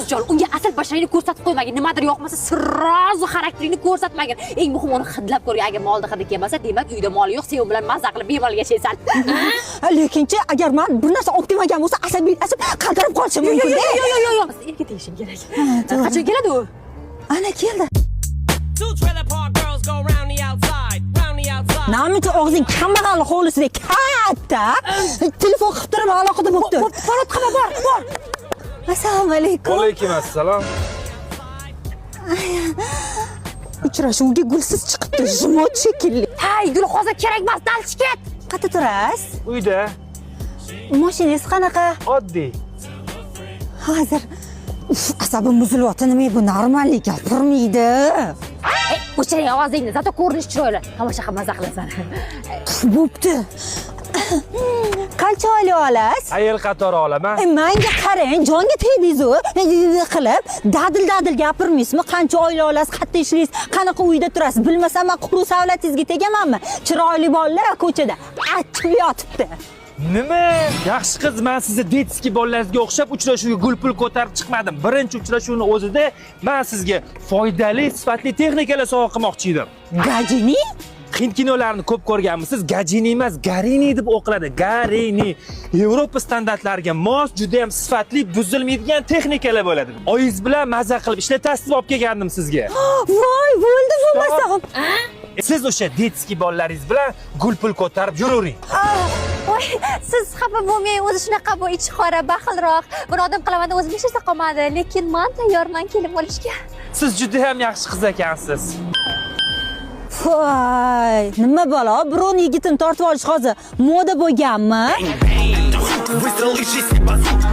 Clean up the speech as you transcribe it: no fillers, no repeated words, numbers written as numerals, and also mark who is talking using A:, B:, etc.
A: Feruzjon, unga asl basharangni ko'rsatib qo'ymagin. Nimadir yoqmasa, сразу xarakteringni ko'rsatmagin. Eng muhimi, uni hidlab ko'rgin. Agar molni hidi kelmasa, demak, uyda moli yo'q, sen u bilan maza qilib bemalol yashaysan.
B: Lekinchi, agar man bir narsa olib kelmagan bo'lsa, asabiylashib, qaltirab qolishim mumkin.
A: Yo'q, yo'q, yo'q, yo'q. Erga tegishing kerak. Qachon keladi u?
B: Ana, keldi.
C: Two trailer park girls go round the outside, round the outside.
B: Namuncha og'zing kambag'alni hovlisidek katta? Telefon qilib turib, aloqada bo'lib tur.
A: Bo'pti, parod qilma, bor, bor.
B: Assalomu alaykum.
D: Alaykum assalom.
B: Uchrashuvga gulsiz chiqibdi, жмот shekilli.
A: Hay, gul hozir kerak emas, дальше ket.
B: Qayerda turasiz?
D: Uyda.
B: Mashinangiz qanaqa?
D: Oddiy.
B: Hozir. Uf, asabim buzilyapti. Nima bu, нормальный gapirmaydi.
A: Ey, o'chiring ovozingni, зато ko'rinish chiroyli. Tomosha qilib maza qilasan.
B: Bo'pti. Qancha oylik olasiz?
D: Ayel qatori olaman.
B: E, manga qarang, jonga tegdingiz-u. Qilib, dadil dadil gapirmaysizmi? Qancha oylik olasiz, qayerda ishlaysiz, qanaqa uyda turasiz? Bilmasam, man quruq savlatingizga tegamanmi? Chiroyli bolalar ko'chada achib yotibdi.
D: Nima? Yaxshi qiz, man sizni детский bolalaringizga o'xshab uchrashuvga gul pul ko'tarib chiqmadim. Birinchi uchrashuvni o'zida man sizga foydali, sifatli texnikalar sovg'a qilmoqchi edim.
B: Gajini?
D: Hind kinolarini ko'p ko'rganmisiz? Gajini emas, Garini deb o'qiladi. Garini. Yevropa standartlariga mos, juda ham sifatli, buzilmaydigan texnikalar bo'ladi. Oyingiz bilan maza qilib ishlatasiz deb olib kelgandim sizga.
B: Voy, bo'ldi bo'lmasa.
D: Siz o'sha детский bolalaringiz bilan gul pul ko'tarib yuravering.
A: Voy, siz xafa bo'lmang, o'zi shunaqa bu, ichi qora, baxilroq. Buni odam qilaman deb o'zim hech narsa qolmadi, lekin man tayyorman kelin bo'lishga.
D: Siz juda ham yaxshi qiz ekansiz.
B: Voy, nima balo? Birovni yigitini tortib olish hozir moda bo'lganmi?
E: Выстрел и жизнь.